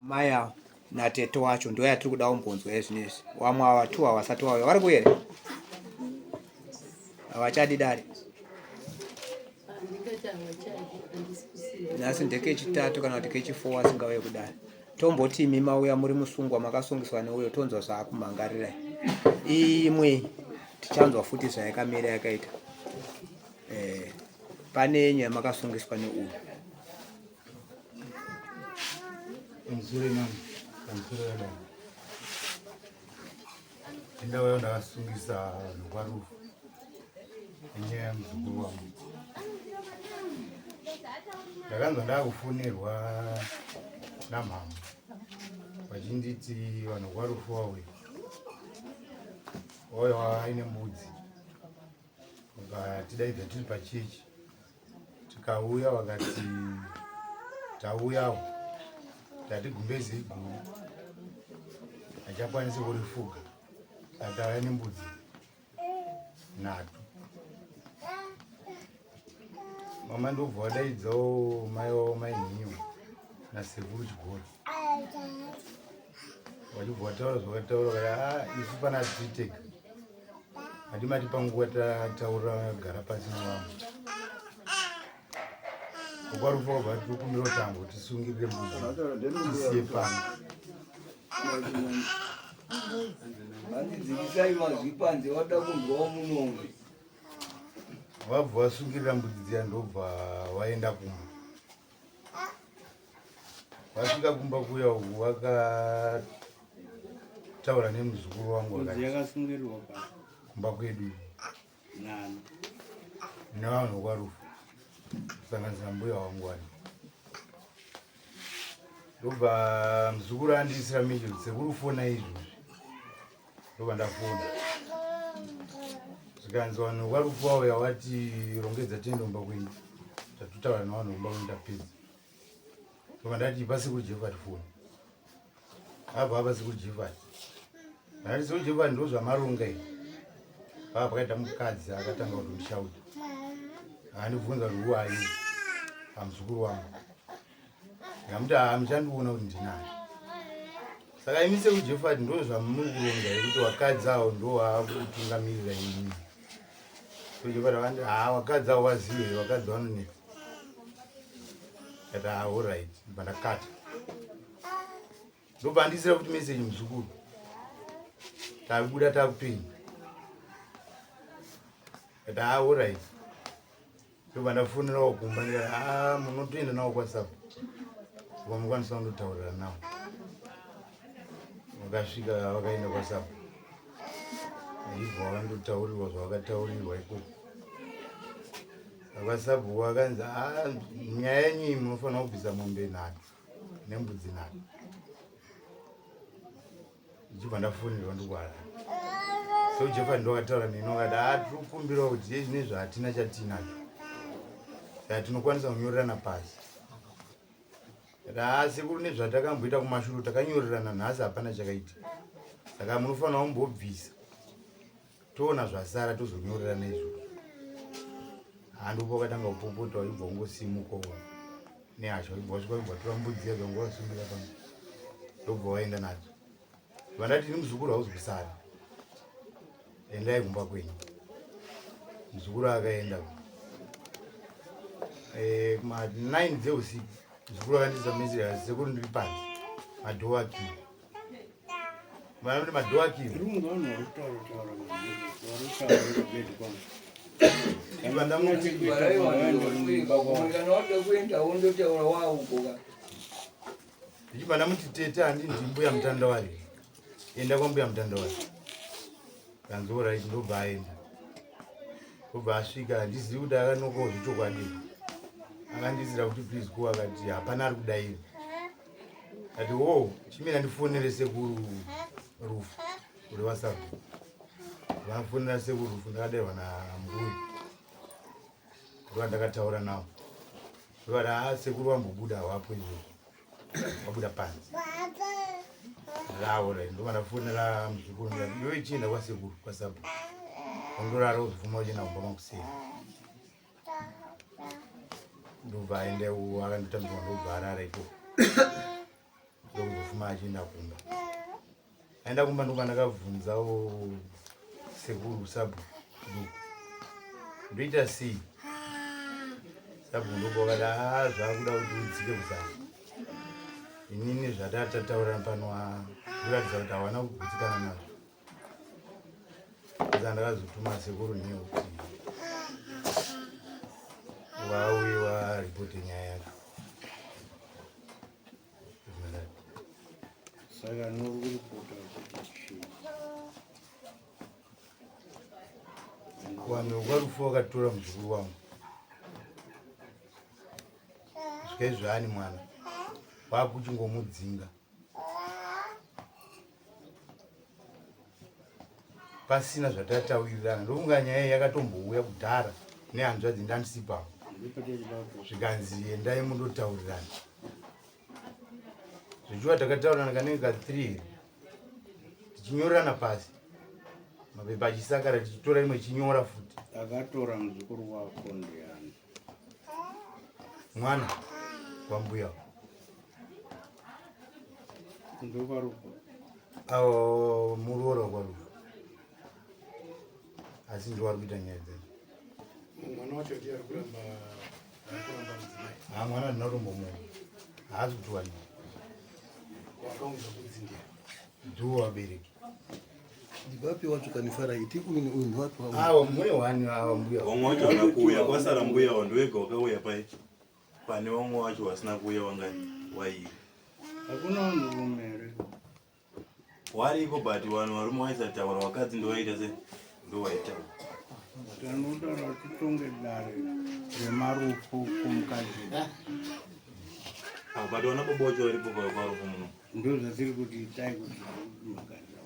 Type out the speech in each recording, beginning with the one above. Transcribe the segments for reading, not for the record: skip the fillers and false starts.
Mai ava natete wacho ndo yatiri kuda kumbonzwa yezvinezvi. Wamwe ava tu havasati vauya. Vari kuuya here? Havachadi dare. Nhasi ndekechitatu kana kuti kechifour asingauye kudare. Tomboti imi mauya muri musungwa makasungiswa neuyo tonzwa zvaakumhangarirai. Imwe tichanzwa futi zvayakamira yakaita. Eh, pane yenyu yamakasungiswa neuyu. Pamusoro imam, pamusoro yadai. Ndauya ndakasungisa vanhu kwarufu nenyaya yemuzukuru wangu. Ndakanzwa ndakufonerwa namhamha vachinditi vanhu kwarufu vauya vauya vaine mbudzi vakatidaidza tiri pachechi tikauya vakati tauyawo tati gumbezi iguru hachakwanisi kurifuga atauya nembudzi nhatu mama ndobva wadaidzawo mai wavo mainhinyiwa nasekuru chigoro vachibva vataura zvakataura vakati ah, isu pana titega Adi mati panguva tataura gara pasi nevamwe. Kwarufa wabva tikumbira tango tisungirire mbudzi tisiye pano. Handidzikisai mazwi panze wada kunzwawo munongo. Vabva vasungirira mbudzi dziya ndobva vaenda kumba. Vasvika kumba kuya uku vakataura nemuzukuru wangu vakati yakasungirirwa pa kumba kwedu nani nevanhu vekwarufu kusanganisira mbuya wangu wani ndobva muzukuru andiisira mejo sekuru fona izvozvi ndobva ndafona zvikanzi vanhu varufu vauya vati rongedza tiende kumba kwenyu tatotaura nevanhu kumba kwenyu tapedza ndobva ndati ipa sekuru jefati foni abva apa sekuru jefati ndati sekuru jefati ndo zvamaronga izvi paa pakaita mukadzi akatanga kutondishauta akandibvunza kuti who are you pamuzukuru wangu Ndamuti haa muchandiona kuti ndinaye. Saka imi sekuJefati ndo zvamuri kuronga yekuti wakadzi awo ndo waakutungamirira imi. Sejefati vakandi haa wakadzi awo wazive wakadzi vanonetsa. Kati haa alright ndibva ndakata. Ndobva andisira kuti message muzukuru. Tabuda takutoenda. Kati haa alright. Ndobva ndafonerawo kumba ndikati haa munotoenda nawo kwasapo kwamukwanisa kundotaurira nawo. Vakasvika vakaenda kwasapo ndibva vakandotaurirwa zvavakataurirwa ikoko. Kwasapo vakanzi haa nyaya yenyu iyi munofanira kubvisa mombe nhatu nembudzi nhatu. Ndichibva ndafonерwa ndikuharare. So Jeff ndokataura neni wakati haa tiri kukumbirawo kuti iye zvine zvahatina chatiinacho. Saka tinokwanisa kunyorerana pasi. Kati haa sekuru nezvatakamboita kumashure takanyorerana nhasi hapana chakaitika. Saka munofanira kumbobvisa toona zvasara tozonyorerana izvozvo. Haa ndipo wakatanga kupopota waibva ungosimuka nehasha waibva wasvika waibva watora mbudzi dziya dzanga wasungira pano ndobva waenda nadzo. Vandati ini muzukuru hauzi kusara endai kumba kwenyu. Muzukuru akaenda eh, kuma 9 dzeusiku muzukuru akandiisa message akati sekuru ndiri panze madhoo akiwa vanoti madhoo akiwa ndichibva ndamuti tete handindi mbuya mutandawari enda kwambuya mutandawari kanzi orit ndobva aenda ndobva asvika handizivi kuti akanokawo zvechokwadi akandizira kuti please ko akati hapana ari kudaira ati wo chimira ndifonere sekuru rufu uri wasabu vafonera sekuru rufu ndakadairwa nambuya ndovandakataura nawo ndovati haa sekuru vambobuda havapo izvozvo vabuda panze rawo rai ndova ndafonera muzukuru ndikati iwe chienda kwasekuru kwasabu undorara uzofuma uchienda kumba makuseni ndobva aenda akandotambirwa ndobva arara ikoko. Ndokuzofuma achienda kumba. Aenda kumba ndokuva ndakabvunzawo sekuru sabhuku ndoita sei sabhuku ndokuva vakati haa zvakuda kuti udzike kuzasi inini zvatatataurana pano kuratidza kuti hawana kugutsikana nazvo saka ndakazotuma sekuru neo kuti vauye varipote nyaya yacho. Saka norikuripota kuti chii? Vanhu vekwarufu vakatora muzukuru wangu svika izvo ani mwana vakuchingomudzinga pasina zvatatawirirana. Ndofunga nyaya iyi yakatombouya kudhara nehanzvadzi ndandisipawo, zvikanzi endai mundotaurirana. Zvichiwa takataurirana kanenge ka 3 here, tichinyorerana pasi mapepa achisakara, tichitora imwe chinyora futi. Akatora muzukuru wako ndiani? Mwana wambuya. Ndokwarufu? Awo muroora kwarufu, asi ndiwo ari kuita nyaya dzacho. Mwana wacho ndiye ari kuramba, ari kuramba mudzimai? Ha, mwana handina kutombomuona, haasi kutiwanika. Wakaunza kudzi ndiye? Ndiwo vabereki. Ndivapi wacho kanifara iti uyu uyu ndiwapi? Awa mune wani awa mbuya. Vamwe wacho havana kuuya, kwasara mbuya wandowega wakauya pai pane vamwe wacho vasina kuuya wangani wairi. Hakuna vanhurume here? Wariko, but vanhu varume vaisataura, vakadzi ndovaita se ndovaitaura. Tanotaura titonge dare remarufu kumukadzi. Ah, but vana baba wacho varipo kwarufu muno. Ndo zvatiri kuti itai kuti magarira.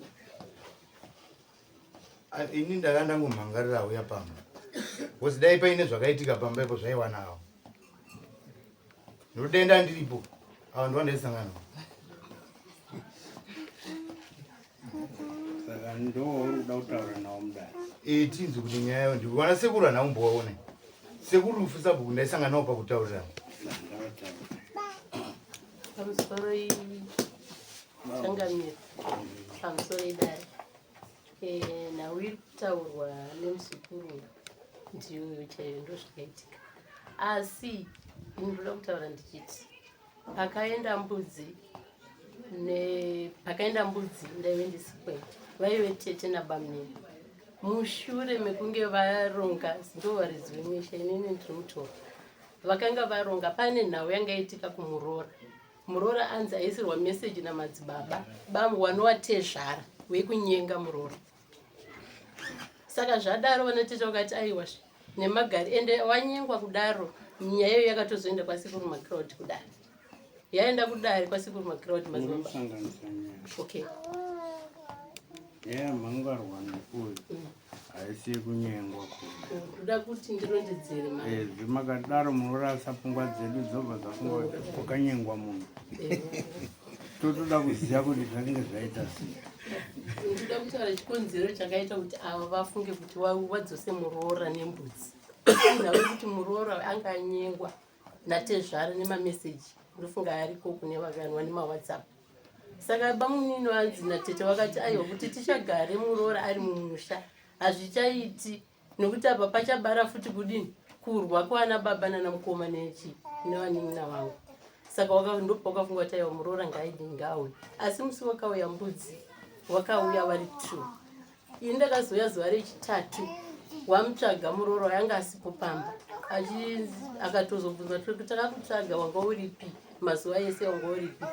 Ah, ini ndanga ndangomhangarira auya pamba bcause dai paine zvakaitika pamba ipo zvaiwana avo ndodenda ndiripo ava ndo vandaisangana. Saka ndo wauri kuda kutaura nawo mudare? E, tinzi kuti nyaya yayo ndikuwana sekuru hana kumbovaona sekuru rufu sabhuku ndaisangana nawo pakutaurirana. Ndavataura. Pamusoro changamiro, pamusoro idare. Nhau iri kutaurwa nemuzukuru ndiyoyo chaiyo, ndo zvakaitika. Asi ini ndoda kutaura ndichiti pakaenda mbudzi nepakaenda mbudzi ndaive ndisipo, vaive tete nabamunini. Mushure mekunge varonga, ndo varidzi vemisha, inini ndiri mutora, vakanga varonga pane nhau yanga itika kumuroora. Muroora anzi aisirwa meseji namadzibaba wanowatezvara wekunyenga muroora. Saka zvadaro vanatete vakati aiwa nemagari ende wanyengwa kudaro. Nyaya iyo yakatozoenda kwasekuru Macrod kudare, yaenda kudare kwasekuru Macrod Muri madzibaba. Kusanganisa nyaya. Okay. Nyaya yamhangarwa neuyu haisi yekunyengwa kuno. Ndoda kuti ndirondedzere ma Ezvi makadaro munorasa pfungwa dzedu, dzobva dzafunga kuti kwakanyengwa munhu. Totoda kuziva kuti zvange zvaita sei. Ndoda kutaura chikonzero chakaita kuti ava vafunge kuti wadzose muroora nembudzi. Nhau yekuti muroora anga anyengwa natezvara nemameseji, ndofunga ariko kune vakanwa nemaWhatsApp. Saka bamunini vanzi natete vakati aiwa, kuti tichagare muroora ari mumusha hazvichaiti, nekuti apa pachabara futi kudini, kurwa kwana baba nana mukoma nechi nevanin'ina vangu. Saka ndopa wakafunga kuti aiwa, muroora ngaaidi ngaauye. Asi musi wakauya mbudzi wakauya vari two. Ini ndakazouya zuva rechitatu, wamutsvaga muroora yanga asipo pamba. Akatozobvunzwa kuti takakutsvaga, wanga uripi mazuva ese, wanga uripi?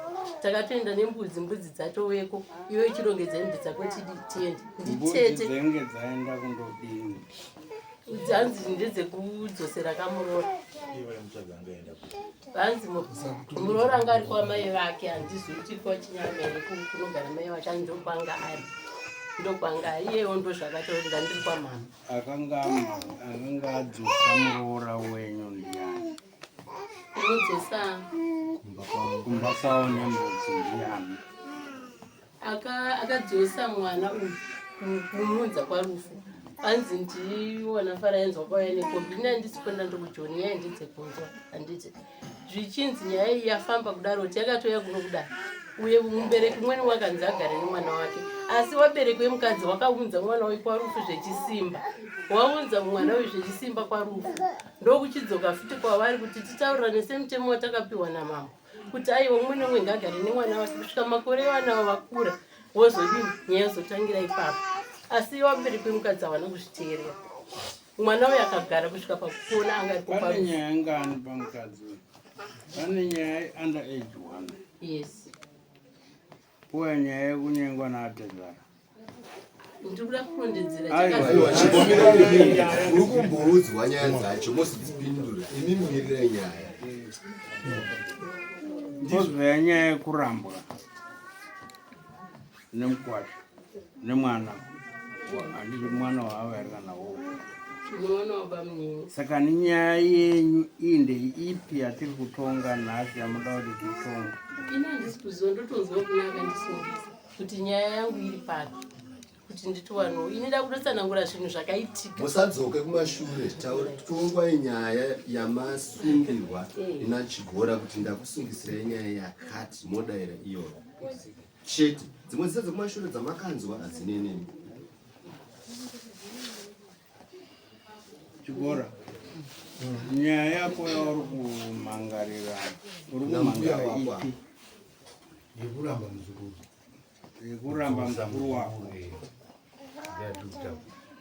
Takatoenda nembudzi, mbudzi dzatoweko, iwe ichirongedza hembe dzako tidi tiende. Mbudzi Nditete dzenge dzaenda kundodini? Hanzi ndedzekudzosera kamuroora. Iye vaimutsvaga angaenda kupi? Hanzi muroora anga ari kwamai vake, handizivi kuti kwachinyama here kunogara mai vake. Hanzi ndokwanga ari, ndokwanga ari iyewo, ndo zvakataura ndandiri kwamama. Akanga adzosa muroora wenyu ndiani? Unodzosa kumba kwavo nembudzi ndiani? Akadzosa mwana uyu kumuunza kwarufu anzi ndiwona faraenzwa kwauya nekombi. Ini handisi kuenda, ndokujoni nyaya ndedzekunzwa, handiti zvichinzi nyaya iyi yafamba kudaro kuti yakatouya kuno kudai. Uye mubereki umweni wakanzi agare nemwana wake, asi wabereki wemukadzi wakaunza mwana uyu kwarufu zvechisimba, waunza mwana uyu zvechisimba kwarufu, ndokuchidzoka futi kwavari kuti titaurirane semutemo watakapiwa namambo kuti aiwa, umwe neumwe ngaagare nemwana wake kusvika makore vana vakura, wozodini, nyaya yozotangira ipapo. Asi wabereki wemukadzi hawana kuzviteerera. Mwana uyu akagara kusvika pakupona anga ari Pane kwarufu. nyaya ngani pamukadzi uyu? Pane nyaya yeUnder age one. Yes. Pouya nyaya yekunyengwa naatezvara. Ndiri kuda kurondedzera. Aiwa. Aiwa, chimbomira. Uri kumboudzwa nyaya dzacho, mosidzipindura imi, mirirai nyaya. Pozouya nyaya yekurambwa nemukwasha nemwana. Handiti mwana wavo here kana wowo? Mwana wabamunini. Saka nenyaya yenyu iyi ndeipi yatiri kutonga nhasi yamuda kuti titonge? Ini handisi kuziva, ndotonzwa kuna akandisungisa kuti nyaya yangu iri papi, kuti nditiwanewo. Ini da kutotsanangura zvinhu zvakaitika. Musadzoke kumashure. Tongwai nyaya yamasungirwa nachigora kuti ndakusungisirai nyaya yakati, modayira iyoyo chete. Dzimwe dzise dzekumashure dzamakanzwa hadzinenemi. Chigora, nyaya yako yauri kumhangarira, uri Nambuya kumhangara wako. ipi? Yekuramba muzukuru. Yekuramba muzukuru wako? Ndiyatikuta.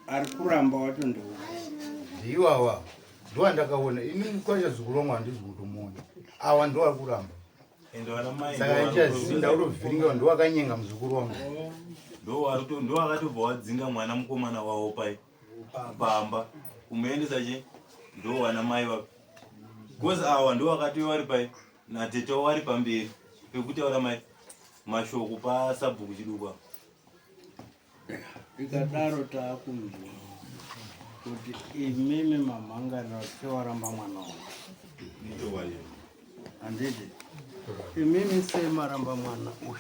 Ari kuramba wacho ndeupi? Ndiwawa ndowandakaona ini. Mukwasha zukuru wangu handizi kutomuona, awa ndo ari kuramba. Ende vana mai Saka ichazinda kutovhiringa, ndowakanyenga muzukuru wangu. Ndo akatobva wadzinga mwana mukomana wavo pai pamba kumuendesa che, ndo vana mai vapi, because awa ndo vakati vari pai natete wavo vari pamberi pekutaura mai mashoko pasabhuku Chidukwa. Ikadaro taakunzwa kuti imimi mamhangarira sewaramba mwana wangu, handiti? Imimi semaramba mwana uyu?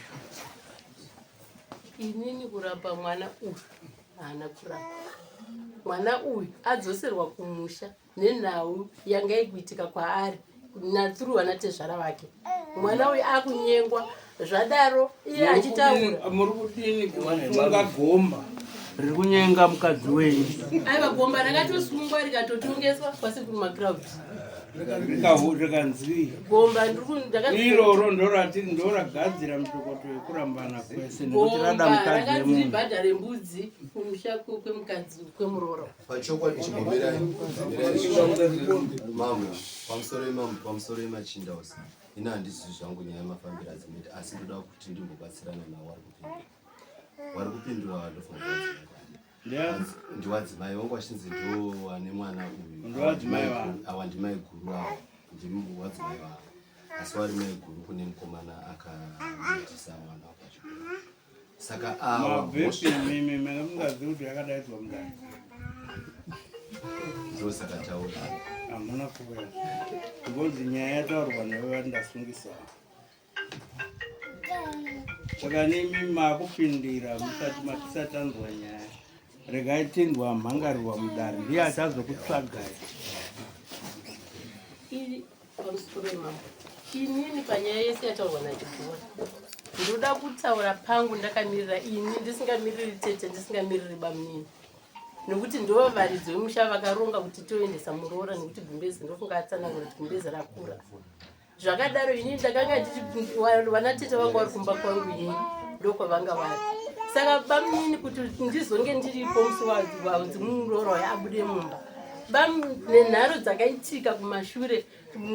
Inini kuramba mwana uyu haana kuramba. Mwana uyu adzoserwa kumusha nenhau yanga ikuitika kwaari nathrough anatezvara vake. Mwana uyu akunyengwa, zvadaro iye achitaura. Muri kudini kusunga gomba riri kunyenga mukadzi wenyu? Aiwa, gomba rakatosungwa rikatotongeswa kwasekuru Macrowd. Rikanzwii? Gomba Iroro ndorati ndoragadzira mitokoto yekurambana kwese nekuti rada Gomba mukadzi rakanzi wemunhu. ribhadhare mbudzi kumusha kwemukadzi kwemuroro. Pachokwadi, chimbomirai, mambo. Pamusoro imambo, pamusoro yemachinda ose, ini handizivi zvangu nyaya yemafambiro adzinoita, asi ndoda kuti ndimbobatsirana nawo. Wari kupindura, wari kupindura, wandofanira ndiwadzimai vangu vachinzi ndo ane mwana uyu. Ndiwadzimai vavo. Awa ndimai guru, awa ndiwadzimai vavo, asi wari mai guru kune mukomana akamitisa mwana wapachikoro, saka awa Mabvepi imimi manga mungazivi kuti yakadaidzwa mudare? Ndosaka taura. Hamuna kuuya because nyaya yataurwa newe vati ndasungisa, saka nimi makupindira musati matisati tanzwa nyaya. Regai tinzwa mhangarirwa mudare, ndiye achazokutsvagai. Iri pamusoro yemambo, inini panyaya yese yataurwa nachigora ndoda kutaura pangu ndakamirira ini, ndisingamiriri tete, ndisingamiriri bamunini, nekuti ndo varidzi vemusha vakaronga kuti toendesa muroora, nekuti gumbezi, ndofunga atsanangura kuti gumbezi rakura. Zvakadaro, inini ndakanga ndichi vana tete vangu vari kumba kwangu, inini ndokwavanga vari. Saka bamunini, kuti ndizonge ndiripo musi wanzi muroora uyo abude mumba, nenharo dzakaitika kumashure,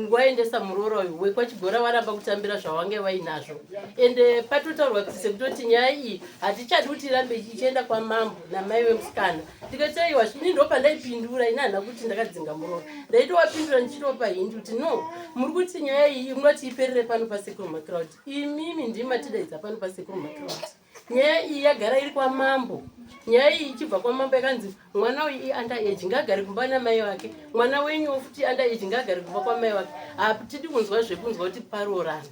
waendesa muroora uyu wekwachigora, waramba kutambira zvawange vainazvo. Ende patotaurwa kuti sekutoti nyaya iyi hatichadi kuti irambe ichienda kwamambo namai vemusikana. Ndikati aiwa, ini ndo pandaipindura, ini handina kuti ndakadzinga muroora. Ndaitowapindura ndichitopa hindi kuti no, muri kuti nyaya iyi munoti iperere pano pasekuru Macrowd. Imimi ndimi matidaidza pano pasekuru Macrowd. Nyaya iyi yagara iri kwamambo. Nyaya iyi ichibva kwamambo yakanzi mwana uyu iunder age, ngaagare kumba namai vake. Mwana wenyu futi under age, ngaagare kumba kwamai vake. Hatidi kunzwa zvekunzwa kuti paroorana.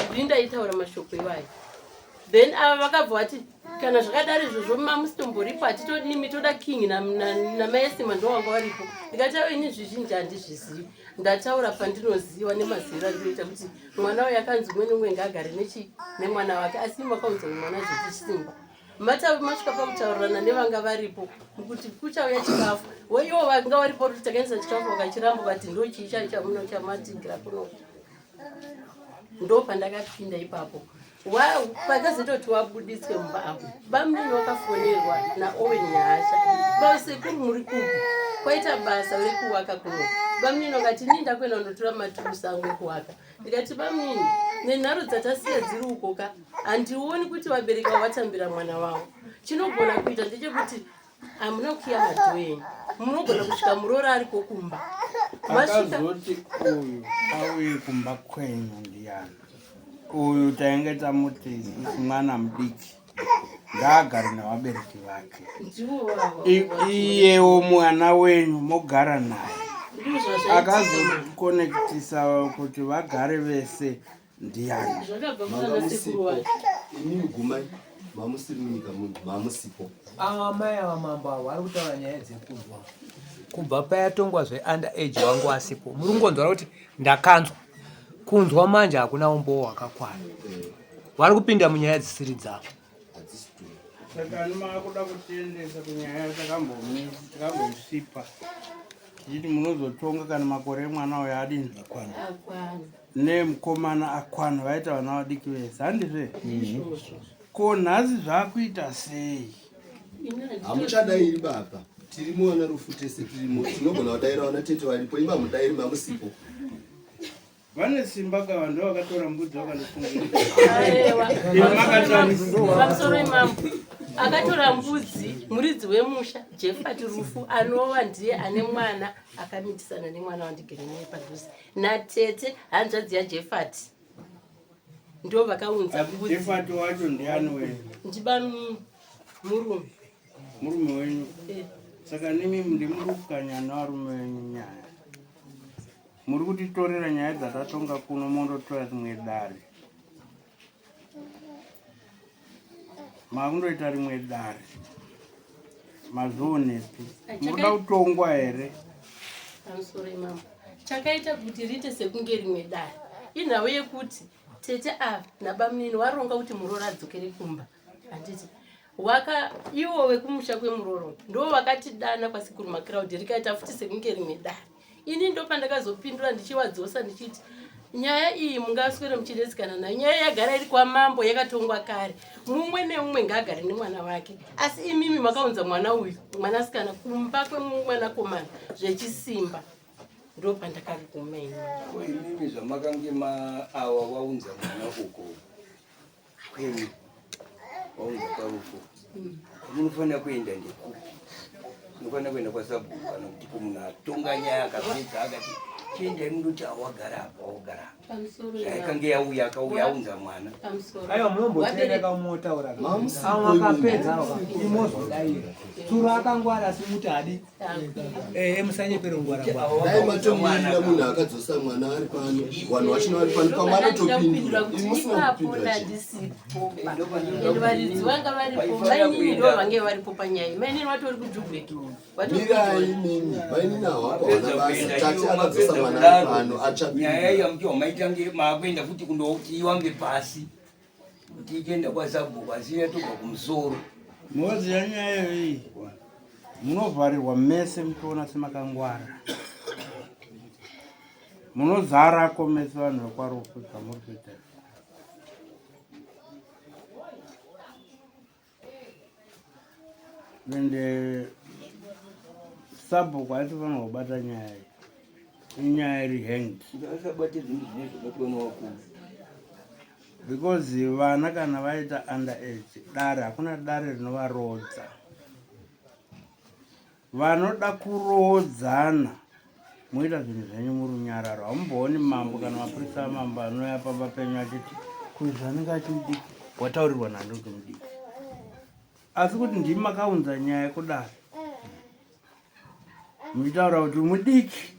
Ndini ndaitaura mashoko iwayo. Then ava vakabva vati Kana zvakadaro izvozvo mamusitomboripo hatitodimi toda king namaesima ndo wanga waripo. Ndikati avo ini zvizhinji handizvizivi, ndataura pandinoziva nemaziviro andinoita kuti mwana uyu akanzi umwe neumwe ngaagare nechi nemwana wake, asi makaunza mwana zvechisimba. Mata masvika pakutaurirana nevanga varipo kuti kuchauya chikafu, ivo vanga varipo kuti takaendesa chikafu vakachiramba vakati ndo chii chamuno chamatigira kuno. Ndo pandakapinda ipapo pakazoita kuti wabudiswe mumba apo bamunini wakafonerwa naOwen Nyahasha, basekuru muri kupi, kwaita basa rekuwaka kuno. Bamunini wakati ini ndakuenda kundotora maturusi angu ekuwaka. Ndikati bamunini, nenharo dzatasiya dziri ukoka handioni kuti vabereki vavo vatambira mwana wavo. Chinogona kuita ndechekuti hamuna kukiya madhoo enyu, munogona kusvika muroora ariko kumba. Akazoti uyu auye kumba kwenyu ndiyani? Uyu tainge tamuti mwana mudiki ngaagare nevabereki vake, iyewo mwana wenyu mogara naye. Akazokonektisa kuti vagare vese ndiyani? Zvakabva kuna sekuru wacho. Imimi gumai mamusiri munyika muno mamusipo. Ava mai ava mambo avo vari kutaura nyaya dzekunzwa kubva payatongwa zve-under age wangu asipo. Muri kungonzwa kuti ndakanzwa kunzwa manje hakuna umbowo hwakakwana. Vari kupinda munyaya dzisiri dzavo. Saka ani maakuda kutiendesa kunyaya takamboisipa tichiti munozotonga kana makore emwana uyo adini akwana nemukomana akwana, vaita vana vadiki vese, handizve? Ko nhasi zvakuita sei? Hamuchadairi baba, tirimo vana rufu tese tirimo, tinogona kudaira vana tete varipo, ima mudairi mamusipo. Vane simba kava ndo vakatora mbudzi vakandofungira. Pamusoro imambo, akatora mbudzi muridzi wemusha Jefati Rufu, anova ndiye ane mwana akamitisana nemwana wandigere naye padhuze natete hanzvadzi yaJefati, ndo vakaunza mbudzi. Jefati wacho ndiani wenyu? Ndibamnini murume. Murume wenyu? Eh. Saka nimi ndimuri kukanya nevarume venyu nyaya, muri kutitorera nyaya dzatatonga kuno mondotora rimwe dare, makundoita rimwe dare, mazvionepi? Munoda kutongwa here? Pamusoro imambo, chakaita kuti riite sekunge rimwe dare inhau yekuti tete ava nabamunini waronga kuti muroora adzokere kumba, handiti? Waka ivo vekumusha kwemuroro ndo vakatidana kwasekuru Macrowd, rikaita futi sekunge rimwe dare. Ini ndo pandakazopindura ndichiwadzosa ndichiti nyaya iyi mungaswere muchinetsikana nayo, nyaya yagara iri kwamambo yakatongwa kare, mumwe neumwe ngaagare nemwana wake, asi imimi makaunza mwana uyu mwanasikana kumba kwemwanakomana zvechisimba. Ndo pandakaguma ini. Ko imimi zvamakange maawa waunza mwana uko kwenyu, waunza parufu, munofanira kuenda ndekupi? Munofanira kuenda kwasabhuku kana kuti kumunhu atonga nyaya akapedza akati chiendai mundoti awagara apa, awagara apa. Pamusoro. Zvaikange yauya akauya aunza mwana. Pamusoro. Aiwa, munomboteereka mumotaura amwe akapedza imozodaira tsuro akangwara asi muti hadi ehe musanyepere kungwara ngwara. Dai matomirira munhu akadzosa mwana ari pano, vanhu vachino vari pano, pamwe anotopindura, kuti imi musina ipapo kupindura chinhu. ndandisipo ende varidzi vanga varipo, mainini ndo vange varipo panyaya, mainini vatori kuJubheki. Mirai mimi mainini hawapa wana basa, tate akadzosa mwana ari pano Nyaya achapindura. iya muchiwa maitange maakuenda futi kundoti iwambe pasi kuti ichienda kwasabhuku, asi yatobva kumusoro. Moziva nyaya iyi, munovharirwa mese muchiona semakangwara, munozarako mese vanhu vekwarufu zvamuri kuita. Ende sabhuku aitofanira kubata nyaya iyi, inyaya iri hanged. Asabate zvinhu zvine zvabatwa nevakuru. Because vana kana vaita under age, dare hakuna dare rinovarodza. Vanoda kuroodzana moita zvinhu zvenyu murunyararo, hamumbooni mambo kana mapurisa amambo anouya pamba penyu achiti kuizvo anenge achimudiki wataurirwa nando kuti mudiki, asi kuti ndimi makaunza nyaya kudare muchitaura kuti mudiki,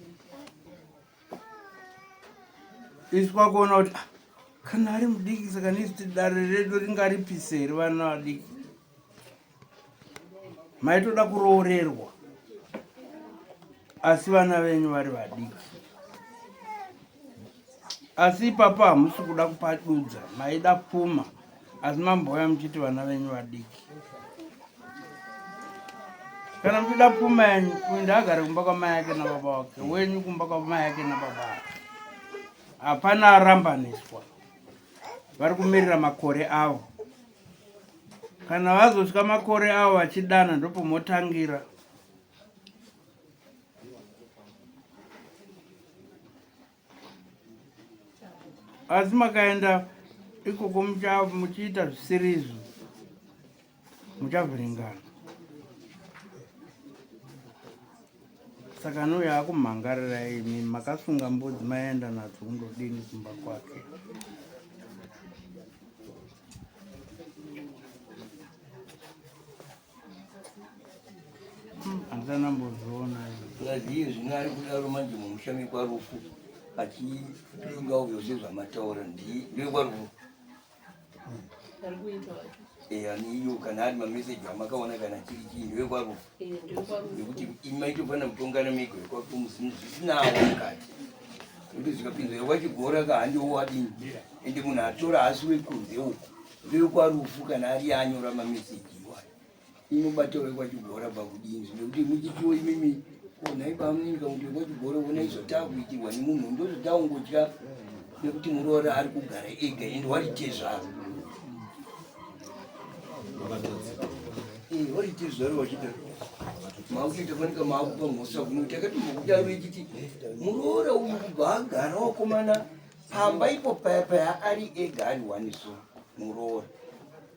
isu kwakuona kuti ah, kana ari mudiki saka nisi dare redu ringaripise here vana vadiki? Maitoda kuroorerwa asi vana venyu vari vadiki. Asi ipapo hamusi kuda kupadudza, maida pfuma asi mambouya muchiti vana venyu vadiki. Kana muchida pfuma yenyu, uyu ndaagare kumba kwamai ake nababa wake, wenyu kumba kwamai ake nababa ake. Hapana arambaniswa, vari kumirira makore avo. Kana vazosvika makore avo vachidana ndopomotangira. Asi makaenda ikoko muchiita zvisirizvo muchavhiringana. Saka anouya akumhangarira imi makasunga mbudzi maenda nadzo kundodini kumba kwake. Handisana mbozviona izvo. Plus iye zvino ari kudaro manje mumusha mekwarufu achipingawo zvose zvamataura ndekwarufu Ari kuita wacho. Eya niyo kana ari mameseji amakaona kana chiri chii ndewekwarufu Eh, ndekwarufu. nekuti imi maitofanira kutongana mega wekwarufu muzimu zvisinawo mukati nekuti zvikapinzwa yekwachigora ka handiwo wadini ende munhu atora haasi wekunze uku ndewekwarufu kana ari anyora mameseji iwayo inobata wekwachigora pakudini nekuti muchitiwo imimi onai bamunini kakuti wekwachigora onai zvotakuitirwa nemunhu ndozvotaungotya nekuti muroora ari kugara ega ende waritezvaro waritezvaro wachida makutoita fanika maakupa mhosva kuno takatombokudaro ichiti muroora uyu kubva agara wakomana pamba ipo paya paya ari ega ari waniso muroora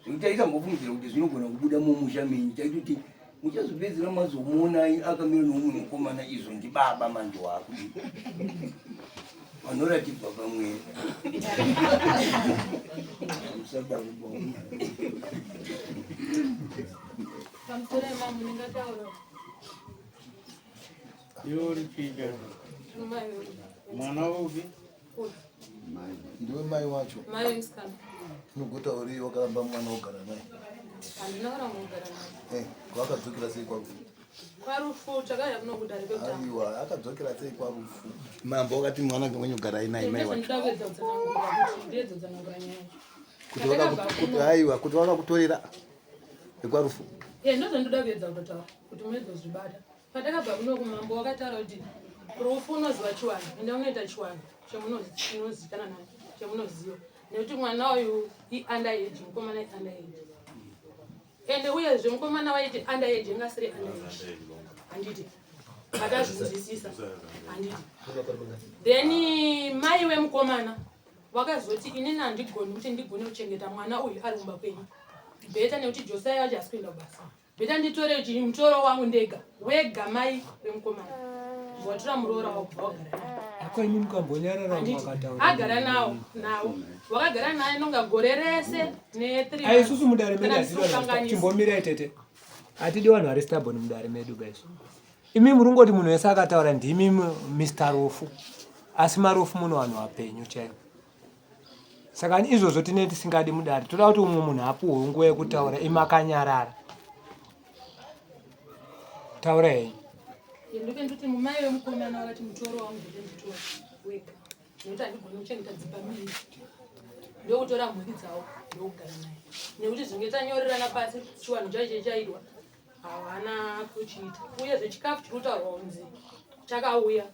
zvekuti taisambofungidzira kuti zvinogona kubuda mumusha menyu taitoti muchazopedzera mazomuona akamira noumwe mukomana izvo ndibaba manje waakudii vanoratidzwa pamwe musadaro Pamusoro yemambo ndingataura. Iwe uri chii Mai uyu. Mwana upi? Uyu. Ndiwe mai wacho. Mai wemusikana. Unogotaurei wakaramba mwana wogara naye? Handina kuramba kugara naye. Eh, wakadzokera sei kwarufu? Kwarufu takauya kuno kudare kwekutanga. Aiwa, akadzokera sei kwarufu? Mambo wakati mwana wenyu garai naye mai wacho. Ndinoda kuedza kutsanangura kuti ndiedze kutsanangura nyaya yacho. Kuti wakaku aiwa, kuti wakakutorera vekwarufu. Eh, ndozvandoda kuedza kutotaura kuti muedze kuzvibata. Patakabva kuno kumambo wakataura kuti rufu unoziva chiwanhu, enda unoita chiwanhu chemunozikanwa nacho, chemunoziva. Nekuti mwana uyu i-under age, mukomana i-under age. Ende uyezve mukomana waiti under age inga asiri under age. Handiti? Makazvinzwisisa. Handiti? Then mai wemukomana wakazoti inini handigoni kuti ndigone kuchengeta mwana uyu ari kumba kwenyu. Beta nekuti Josiah wacho asi kuenda kubasa. Beta nditore chii mutoro wangu ndega wega mai vemukomana watora muroora wako wagara naye. Ako imi mukambonyarara makataura. Agara nawo nawo wakagara naye nonga gore rese ne 3 Ai isusu mudare medu hatidi chimbomirai tete. Hatidi vanhu vari stubborn mudare medu guys. Imi muri kungoti munhu wese akataura ndimi Mr Rufu. Asi marufu muno vanhu vapenyu chaivo. Saka izvozvo tinenge tisingadi mudare. Toda kuti umwe munhu apuhwe nguva yekutaura imi akanyarara. Taura henyu. Ndoke ndoti mumai wemukomana wakati mutoro wangu ndode nditore wega nekuti handigoni kuchengeta dzimba mbiri ndokutora mhuri dzavo ndokugara naye nekuti zvinge tanyorerana pasi chiwanhu chaicho chaitwa havana kuchiita uyezve chikafu chiri kutaurwa kunzi chakauya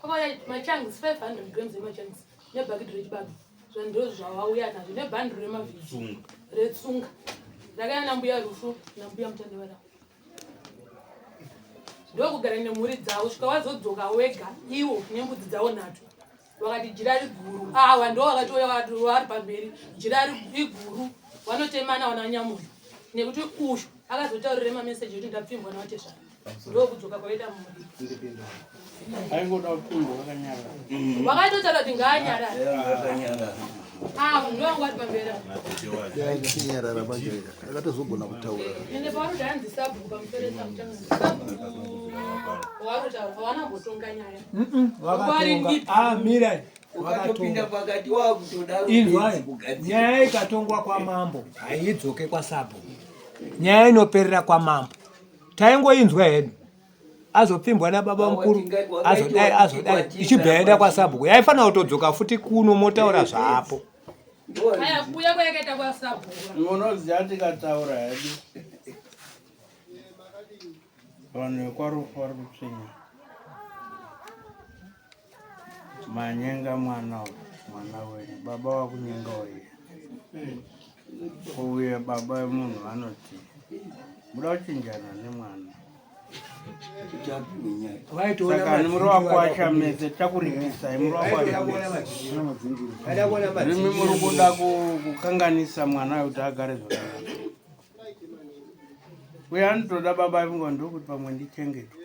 kwakauya machangs 500 grams emachangs nebhakiti rechibage zvandozvo zvavauya nazvo nebhandiro remavhiji retsunga rakaya nambuya rufu nambuya mutandevara ndokugara nemhuri dzavo svika wazodzoka wega iwo nembudzi dzavo nhatu vakati jira riguru awa ndo vakatouya vari pamberi jira iguru vanotemana vana nyamunhu nekuti uyu akazotaurira mameseji ekuti ndapfimbwa navatezvara ndokudzoka kwavaita mumuriro Aingoda kupfimbwa wakanyarara. Wakatotaura kuti ngaanyarara. Ah, munhu wangu ari pamberi. Yachinyarara manje akatozogona kutaura. Ende pavanoti hanzi sabhuku pamusoro samuchanga sabhuku warotaura hawana kumbotonga nyaya. Vakatonga. Ah, mirai. Ukatopinda pakati wakutoda Inzwai, nyaya ikatongwa kwamambo haidzoke kwasabhuku. Nyaya inoperera kwamambo. Taingoinzwa hedu. Azopfimbwa nababa mukuru azodai azodai ichibva yaenda kwasabhuku. Yaifanira kutodzoka futi kuno motaura zvapo. Aya kuuya kwayakaita kwasabhuku. Munoziva tikataura hedu. Vanhu vekwarufu vari kutsvinya. Manyenga mwana uyu, mwana wenyu. Baba wakunyenga uyu. Uye baba vemunhu vanoti muda kuchinjana nemwana. Saka muri wakwasha mese takuripisa muri wakwasha mese. Imi muri kuda kukanganisa mwana kuti agare zvakanaka. Uye anotoda baba vangu ndokuti pamwe ndichengetwe.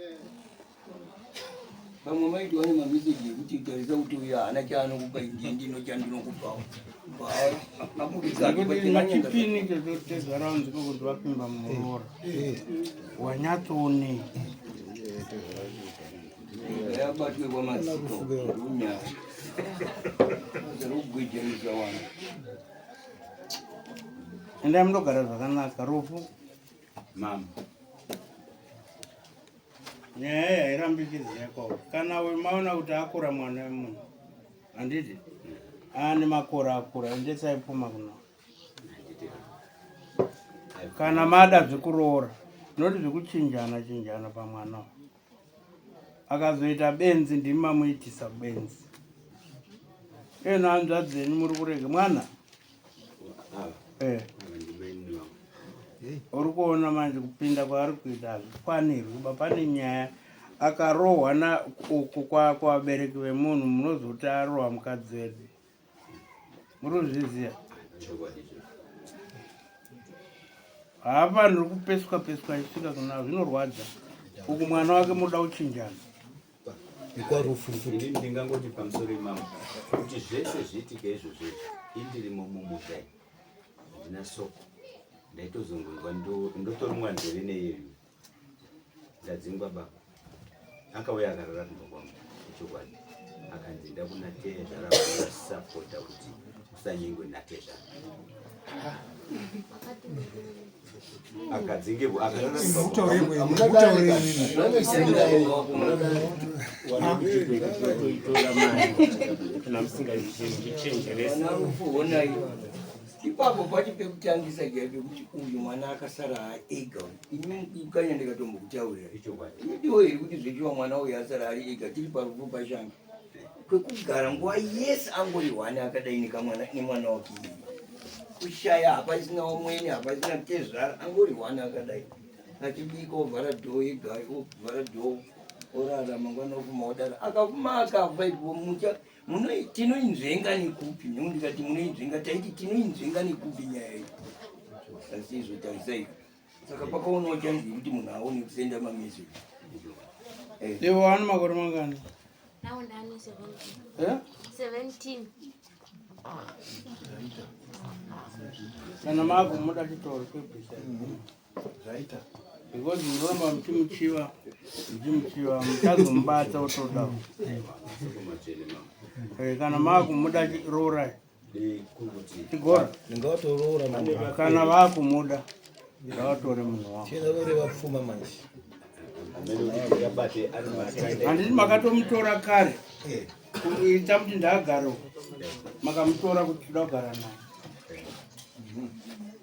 Pamwe maiti wane mameseji ekuti tarisa kuti uyo haana chaanokupa ndiye ndino chandinokupawo. Machipini icho tezvara unziko kuti vapimba muroora. Wanyatsoonei? Yabatwe kwamadziko unyaya. Zari kugwejenisa wanhu. Endai mundogara zvakanaka rufu. Mama. Nyaya iyi hairambi ichiziya kwauri. Kana uyu maona kuti akura mwana wemunhu. Handiti? Ane makore akura, endesai pfuma kuno. Kana mada zvekuroora, noti zvekuchinjana chinjana pamwana uyu. Akazoita benzi ndimi mamuitisa benzi. Ena hanzvadzi dzenyu muri kurega mwana. Uri kuona manje kupinda kwaari kuita hazvikwanirwi ba pane nyaya akarohwa na uku kuvabereki vemunhu munozoti arohwa mukadzi wedu. Muri kuzviziva? Haafaniri kupeswa peswa achisvika kuna zvinorwadza. Uku mwana wake munoda kuchinjana. Ikwarufu futi. Inini ndingangoti pamusoro imamo kuti zvese zviitike izvozvo izvi indirimo mumusha handina soko ndaitozongonzwa ndotorumwa nzeve neiyeyu ndadzingwa baba akauya akarara kumba kwangu ichokwadi akanzi ndakuna tezvara sapota kuti usanyengwe natezvara akadzingirwa akarara kumba Kana musingazvichenjeresi. Vana rufu honai. Ipapo pacho pekutangisa chaipo pekuti uyu mwana akasara ega. Ini kanya ndikatombokutaurira. Idiwo here kuti zvechiwa mwana uyu asara ari ega tiri parufu pashanga. Kwekugara nguva yese angori hwani akadai nekamwana nemwana wake. Kushaya hapasina umweni hapasina tezvara angori hwani akadai. Achibika ovhara dhoo ega ovhara dhoo orara mangwana ofuma odara akafuma akafa ipo mucha tinoinzvenga nekupi nekuti ndikati munoinzvenga taiti tinoinzvenga nekupi nyaya iyi asi izvo tarisai saka pakaonawo chanzi yekuti munhu aone kusenda mameseji. Ivo vane makore mangani? Now ndane 17. Eh? 17. Kana makumuda chitoro chebvisa. Zvaita. Because munoramba muchimuchiva muchimuchiva muchazomubata otoda. Kana makumuda roorai. Chigora. Ndingavatoroora mambo. Kana vakumuda ngavatore munhu wavo. Chienda roreva pfuma manje. Handiti makatomutora kare kuita kuti ndaagare uko. Makamutora kuti toda kugara naye.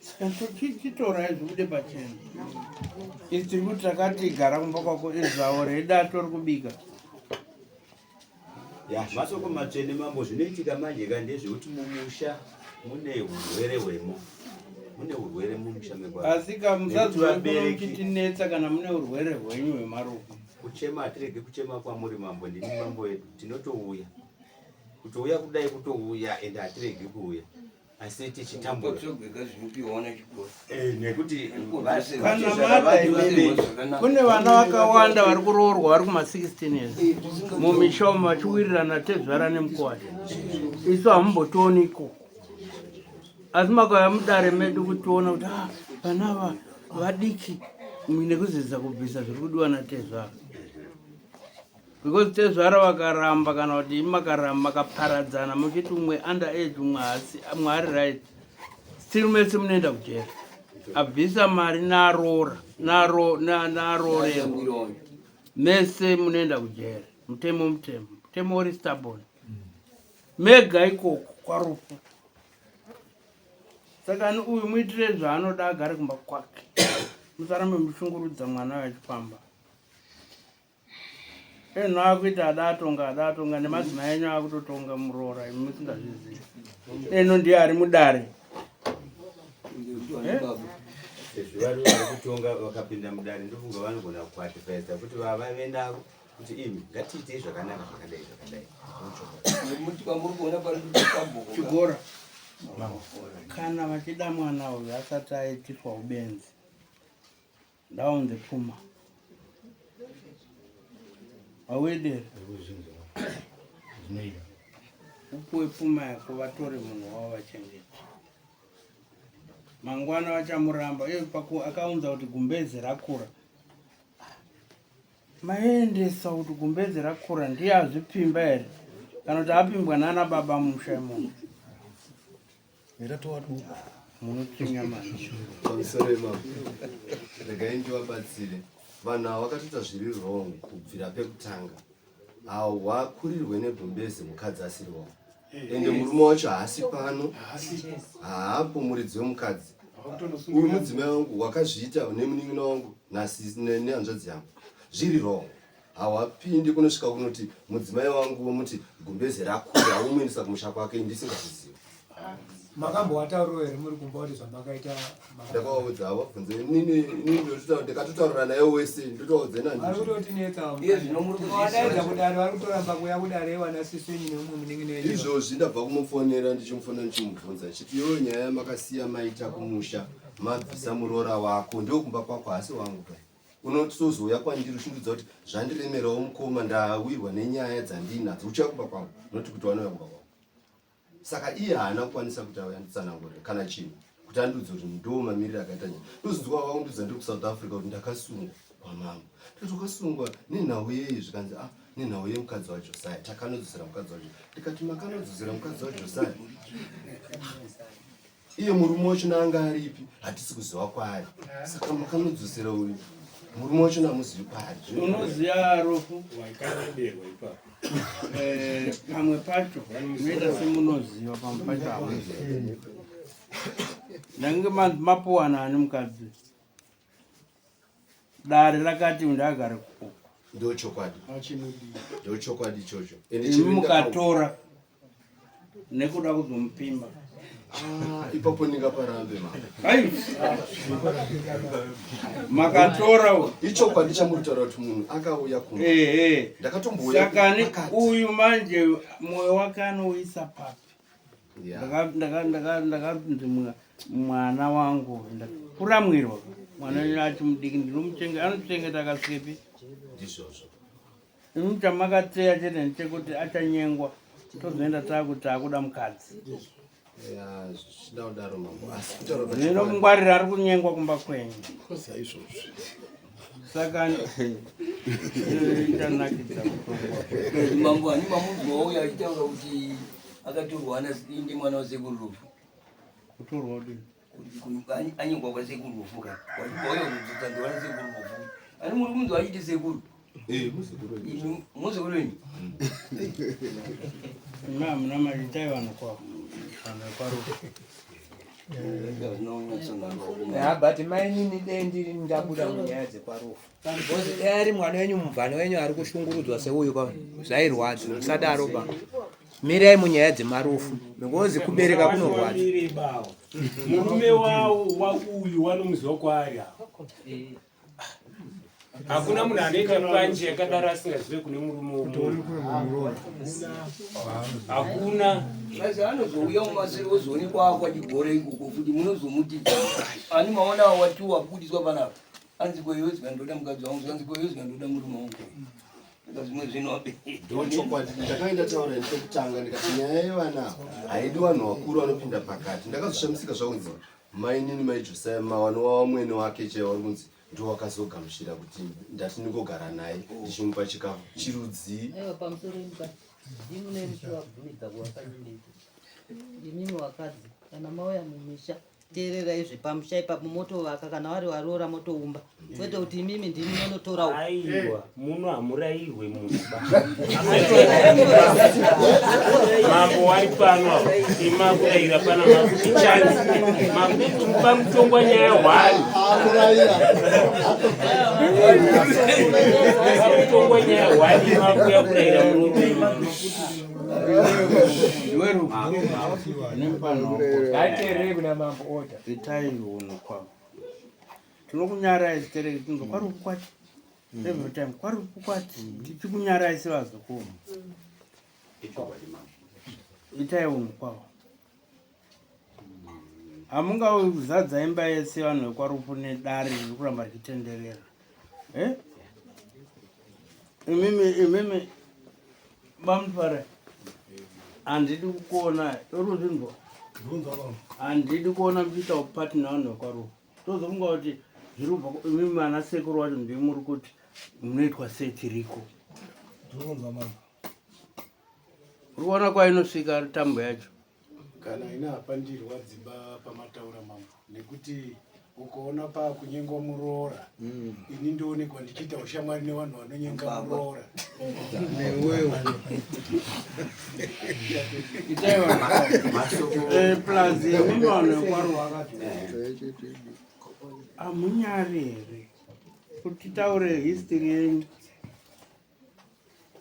Saka chitorai zvibude pachena. Isi tiri kuti takati gara kumba kwako izvavo reda tori kubika. Ya, masoko matsvene mambo zvinoitika manje ka ndezvekuti mumusha mune urwere hwemo mune urwere mumusha mekwa Asi ka musazoitinetsa kana mune urwere hwenyu hwemarufu. Kuchema hatirege kuchema kwamuri mambo ndini mambo edu tinotouya kutouya kudai kutouya ende hatiregi kuuya asi tichitambura Patsogwega zvinopiwa nachikoro. Nekuti Kana mada imimi kune vana vakawanda vari kuroorwa vari kuma 16 years mumisha umu vachiwirirana tezvara nemukwasha. Isu hamumbotioni ikoko. Asi makauya mudare medu kutiona kuti vana ava vadiki nekuzeza kubvisa zviri kudiwa natezvara. Because tezvara vakaramba kana kuti imi makaramba makaparadzana muchiti umwe under age umwe haasi umwe ari right. Still mese munoenda kujeri. Abvisa mari naroora naro naroorerwa mese munoenda kujere. Mutemo mutemo mutemo uri stubborn mega ikoko kwarufu. Saka ani uyu muitire zvaanoda agare kumba kwake, musarambe muchishungurudza mwana uyo achifamba. Enhu akuita ada atonga ada atonga nemadzimai enyu akutotonga muroora imi musingazvizivi. Eno ndiye ari mudare. Eh? Sezvo vari vari kutonga vakapinda mudare ndofunga vanogona kuadvisa kuti vavave navo kuti imi ngatiitei zvakanaka zvakadai zvakadai. Chigora kana vachida mwana uyu asati aitiswa ubenzi Ndaunze pfuma. Hauedere. Upuwe pfuma yako vatore munhu wavo vachengete. Mangwana vachamuramba iye paku akaunza kuti gumbeze rakura. Maendesa kuti gumbeze rakura ndiye azvipfimba here kana kuti apimbwa nana baba mumusha imomo. Yatatowa duku. Munotsinya mani. Pamusoro imamo. Regai ndivabatsire. Vanhu ava vakatoita zviri wrong kubvira pekutanga. Hawakurirwe negumbeze mukadzi asiri wavo. Ende murume wacho haasi pano. Haapo muridzi wemukadzi. Uyu mudzimai wangu wakazviita nemunin'ina wangu nehanzvadzi yangu. Zviri wrong. Hawapindi kunosvika kunoti mudzimai wangu vomuti gumbeze rakura womuendesa kumusha kwake ndisingazvizivi. Makambowatauriro here muri kumba kuti zvamakaita? Ndakavaudza havabvunze inini ndikatotaurira naye wese ndotovaudza ina vari kutotinetsa vadaidza kudare vari kutoramba kuuya kudare wana sisi wenyu neumwe munin'ina wenyu. Izvozvi ndabva kumufonera ndichimufonera ndichimubvunza ndichiti iyoyo nyaya yamakasiya maita kumusha mabvisa muroora wako ndokumba kwako haasi wangu pai unotozouya kwandiri uchindiudza kuti zvandiremerawo mukoma ndawirwa nenyaya dzandinadzo uchiuya kumba kwangu noti kuti wanouya kumba kwangu saka iye haana kukwanisa kuti auya anditsanangurire kana chinhu kuti andiudze kuti ndo mamiriro akaita nyaya ndozonzwa vakundiudza ndiri kusouth africa kuti ndakasungwa kwamambo ndikati wakasungwa nenhau yei zvikanzi ah nenhau yemukadzi wajosiah takanodzosera mukadzi wajo ndikati makanodzosera mukadzi wajosiah Iye murume wacho naanga aripi hatisi kuziva kwaari saka makanodzosera uyu murume wacho namuzivi kwaari. Unoziva rufu eh, pamwe pacho munoita semunoziva pamwe pacho hamuzivi. Ndange mapuwana ani mukadzi dare rakati ndagare kuko ndochokwadi ndochokwadi ichocho imi mukatora nekuda kuzomupimba ah, ipapo ndingaparambe ma makatora ichokwadi chamuri kutaura kuti munhu akauya kumba ndakatombouya sakani uyu manje mwoyo wake anouisa papi ndakanzi mwana wangu kuramwirwa mwana wenyu ati mudiki ndinomuchengeta anochengeta akasvikepi ndizvozvo imi chamakateya chete ndechekuti achanyengwa tozoenda takuti akuda mukadzi zvino mungwarira ari kunyengwa kumba kwenyu saizvozvo saka ichanakidza kutongwa mambo ani mamunzwa uyo achitaura kuti akatorwa ana ndi mwana wasekuru rufu kutorwa kudini anyengwa kwasekuru rufu ka wauya kuzodzodza ndiwana sekuru rufu ani muri kunzwa achiti sekuru eh, muzukuru wenyu imi hamuna mari itai vanhu kwavo vanhu vekwarufu but mainini dei ndiri ndabuda munyaya dzekwarufu Because dai ari mwana wenyu mubvana wenyu ari kushungurudzwa seuyu ka zvairwadza musadaro ba mirai munyaya dzemarufu because kubereka kunorwadza murume wawo wauyu wanomuziva kwaari hakuna munhu anoita panje yakadaro asingazive kune murume womunhu hakuna Mas anozouya mumasere ozoonekwa akwachigore ikoko futi munozomuti ani maona watiwa abudiswa panapa anzi ko iwe zvikandoda mukadzi wangu zvikanzi ko iwe zvikandoda murume wangu saka zvimwe zvinhu ndochokwadi ndakanga ndataura ini pekutanga ndikati nyaya yevana haidi vanhu vakuru vanopinda pakati ndakazoshamisika zvakunzi mainini mai josiah mawano wavamwene wake chaiwo vari kunzi ndowakazogamuchira kuti ndati ndingogara naye ndichimupa chikafu chirudzii Imimi vakadzi kana mauya mumisha. Teererai zvepamusha ipapo motovaka kana wari waroora motoumba kwete kuti imimi ndimi munonotora uko. Aiwa, muno hamurayirwe munhu ba. Mambo wari pano apo, imi makurayira pana makuti chance. Makuti pamutongwa nyaya hwani. Pamutongwa nyaya hwani makuya kurayira murume. Ngateerere kuna mambo order. Itai hunhu kwavo. Tinokunyarai zitereki tinzwa kwari kukwati. Every time kwari kukwati. Tichikunyarai sevazukuru. Itai hunhu kwavo. Hamungauzadza imba yese vanhu vekwarufu nedare riri kuramba richitenderera. Eh? Imimi imimi bamutware handidi kukuona toruzvinzwa handidi kuona muchiita upati nevanhu vekwarufu tozofunga kuti zviri kubva imimi ana sekuru wacho ndimi muri kuti munoitwa sei tiriko uri kuona kwainosvika tambo yacho Kana ini hapandirwadziba pamataura mambo nekuti ukaona pakunyengwa muroora mm. ini ndoonekwa ndichiita ushamwari nevanhu vanonyenga muroora newewo eh, plus imimi vanhu vekwaruwakati hamunyari here kuti taure history yenyu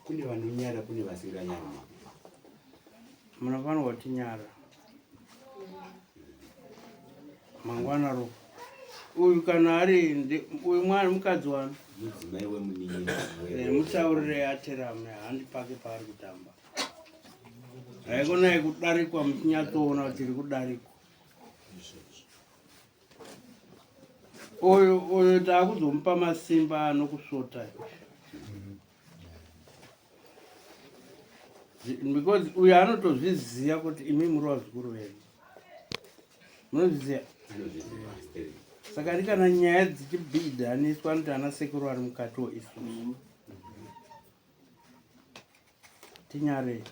Kune vanonyara kune vasinganyari mama. Munofanirwa kutinyara. Mangwana ro. Uyu kana ari uyu mwana mukadzi wani. Mudzimai wemunin'ina. Eh, mutaurire aterame handi pake paari kutamba. Haikonai kudarikwa muchinyatsoona kuti tiri kudarikwa. Uyu uyu takuzomupa masimba anokusvota because uyu anotozviziva kuti imi muri vazukuru venyu munozviziva saka ndi kana nyaya dzichibhidhaniswa anoti ana sekuru ari mukatiwo isusu tinyarei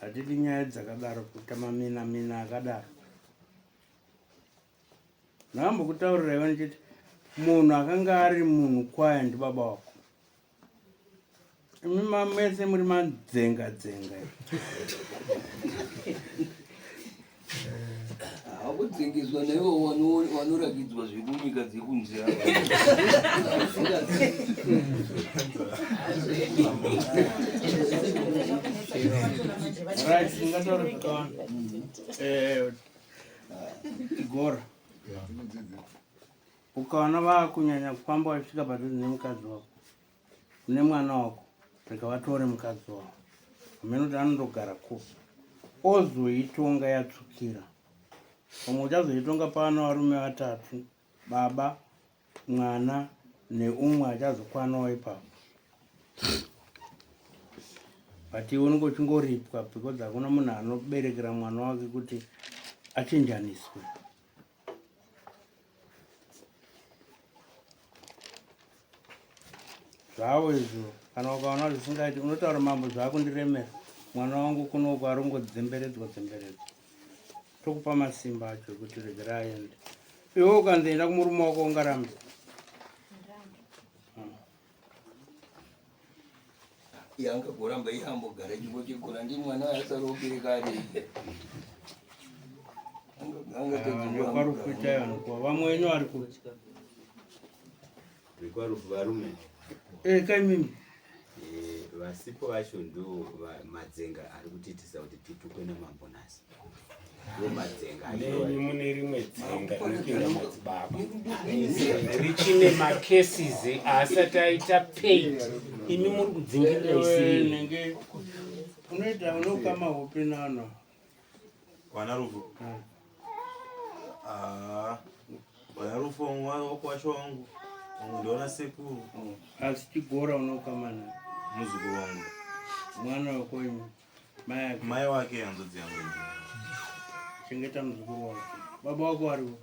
Hatidi nyaya dzakadaro kuita mamina mina akadaro. Ndakambokutaurira iwe ndichiti munhu akanga ari munhu kwaye ndibaba wako. Imi mamese muri madzenga dzenga. Hakudzingiswa naivo vanorakidzwa zvekunyika dzekunze ava. Right, ndingataura zvakawanda. Eh, Gora. Ukaona vakunyanya kufamba vachisvika padhuze nemukadzi wako nemwana wako rega vatore mukadzi wavo hameno kuti anondogara kupi ozoitonga yatsvukira pamwe uchazoitonga pano varume vatatu baba mwana neumwe achazokwanawo ipapo but iwe unenge uchingoripwa because hakuna munhu anoberekera mwana wake kuti achinjaniswe Zvavo izvo kana ukaona zvisingaiti unotaura mambo zvakundiremera mwana wangu kunoku arongodzemberedzwa dzemberedzwa tokupa masimba acho ekuti regera aende iwe ukanzi enda kumurume wako ungarambe Yanga kuramba iambogara chingochingochigona ndi mwana asarokireka ari Kwarufu chaiyo anokuwa vamwe wenyu vari kupi? Vekwarufu varume. Eh, kaimimi. Eh, vasipo vacho ndo madzenga ari kutiitisa kuti titukwe namambo nhasi. Ndo madzenga acho. Nenyu mune rimwe dzenga rinopinda madzibaba richine macases aasati aita paid imi muri kudzingirira isiri Nenge unoita unokama hope nano. Wana rufu. Ah. Wana rufu wangu wacho wangu. Wangu ndiona sekuru. Asi chigora unokama naye. Muzukuru wangu. Mwana wekwenyu. Mai ake. Mai wake hanzvadzi yangu. Chengeta muzukuru wako. Baba wako waripo.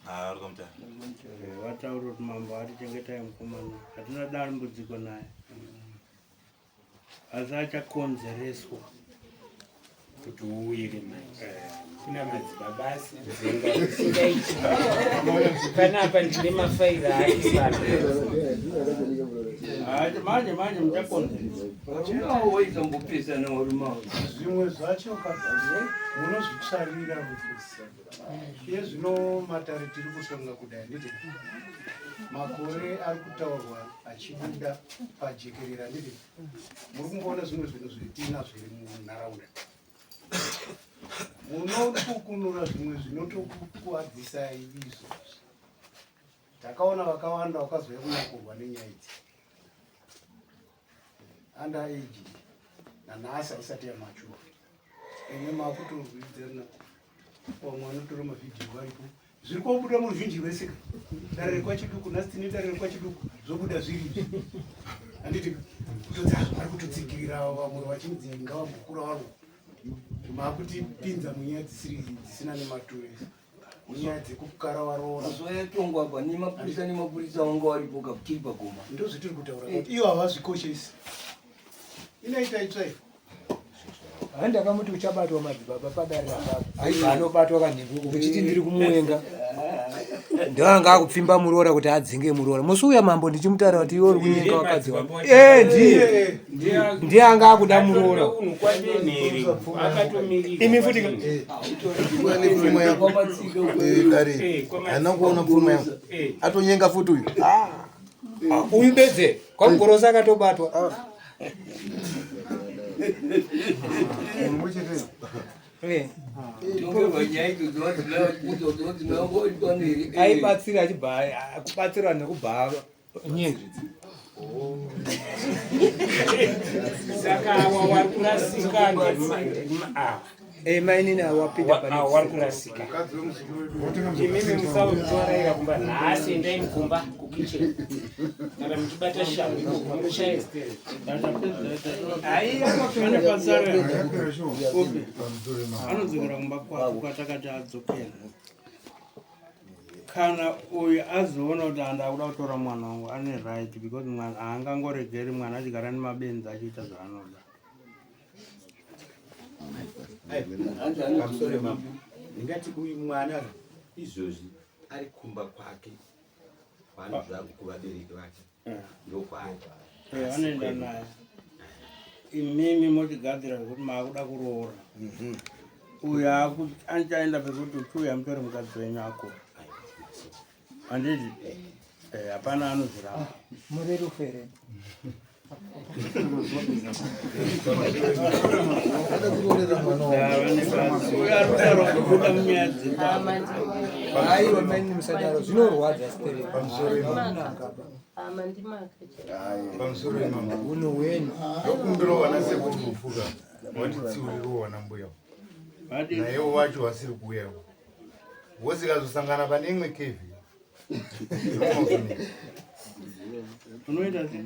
Ah, vari kwamutare. Eh, vataura kuti mambo ari chengetai mukomana. Hatina dambudziko naye. Asi achakonzereswa kuti uwire manje. Eh. Kuna madzibaba asidzenga isingaiti. Panapa ndine mafaira ake pano. Manje manje muchakonzeresa. Waizambopesana warume avo. Zvimwe zvacho munozvitsvarira rufu. Iye zvino matare tiri kusonga kudai handiti? Makore ari kutaurwa achibuda pajekerere handiti? Muri kungoona zvimwe zvinhu zvetinazvo here munharaunda? Munokukunura zvimwe zvinotokukuwadzisai izvozvi. Takaona vakawanda vakazouya kunakurwa nenyaya idzi. Under age nanhasi haisati yamature. Imwe makutorwidzana vamwe vanotora mavhidhiyo varipo zviri kobuda muruzhinji rwese ka dare rekwachiduku nhasi tine dare rekwachiduku zvobuda zviri izvi handiti kutodzi vari kutotsigirira vamwe vachinzi ngavambokura varwo makutipinza munyaya dzisiri dzisina nematuro munyaya dzekukara varoora Mazuva yatongwa apa nemapurisa nemapurisa wanga waripo kaputiri pagoma. Ndozvitiri kutaura kuti ivo havazvikoshesi. Inoita itsva iyi. Hai ndakamuti uchabatwa madzibaba padare apapo. Aibva anobatwa kanhengo uko kuchiti ndiri kumuwenga. Ndoanga akupfimba muroora kuti adzinge muroora. Musi uya mambo ndichimutaura kuti iwe uri kunyenga wakadzi wangu. Eh ndiye. Ndiye anga akuda muroora. Imi futi ka. Pfuma yako. Dare. Haina kuona pfuma yako. Atonyenga futi uyu. Ah, uyu bedze kwamugorosi akatobatwa. Aibatsira achibva kubatsira nekubva nyenzi. Saka awa wari kurasika awa. Eh, mainini awa wapinda pane. Awa wari kurasika. Imimi musautoraira kumba nhasi endai mukumba kukitchen. Kana muchibata shangu ikoko munoshaya Anodzokera kumba kwako kwatakati adzokera. Kana uyu azoona kuti handakuda kutora mwana wangu ane right because mwana haangangoregeri mwana achigara nemabenzi achiita zvaanoda. Pamusoro mambo, ndingati uyu mwana izvozvi ari kumba kwake kwaanozva kuvabereki vake ndokwaari. Anoenda naye. Imimi motigadzira zvekuti maakuda kuroora. Uyu achaenda pekuti uchiuya mutore mukadzi wenyu akura. Handiti? Eh, hapana anozviramba. Muri rufu here? Aiwa mainini musadaro zvinorwadza stereki. Pamusoro imambo. Unhu hwenyu. Ndokumbirawo vana sekuru rufuka vatitsiurirewo vana mbuya. Naiwo wacho vasiri kuuyawo. Vosikazosangana pane imwe kevi. Unoita sei?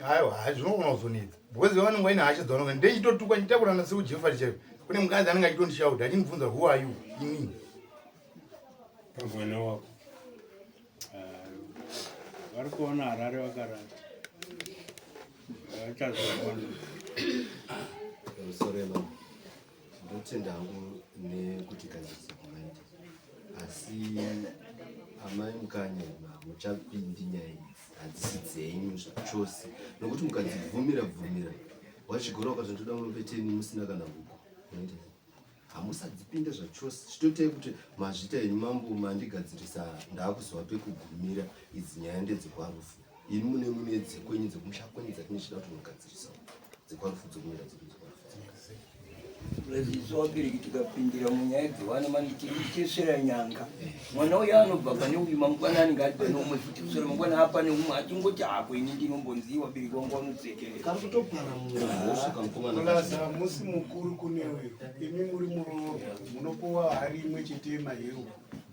Aiwa, hai zvinogona kuzonetsa. Because vanenge vaine hasha dzavanonga ndechitotukwa ndichitaura nasekuru Jeffrey chaivo. Kune mukadzi anenge achitondishauta achindibvunza who are you? Inini. Pamwana wako. Vari kuona Harare vakarara. Vachazoona. Pamusoro yemambo ndotenda hangu nekutigadzirisa kwamaita asi amai mukanya hamuchapindi nyaya idzi hadzisi dzenyu zvachose nokuti mukadzibvumira bvumira wachigora ukazondoda mupeteni musina kana huku unoita sei hamusadzipinde zvachose chitoitai kuti mazvita henyu mambo mandigadzirisa ndakuziva pekugumira idzi nyaya ndedzekwarufu imi mune mune dzekwenyu dzekumusha kwenyu dzatinochida kuti mugadzirisa dzekwarufu dzokumira dzedu dzekwarufu Isu vabereki tikapindira munyaya dzevana manje tiri kuchesvera nyanga. Mwana uyo anobva pane uyu mangwana anenge ari pane umwe futi kuswera mangwana apane umwe achingoti hako ini ndinombonzi vabereki vangu vanotsekerera. Kari kutopara mhosva kamukomana. Plus hamusi mukuru kune uyu imi muri muroorwa munopuwa hari imwe chete yemaheu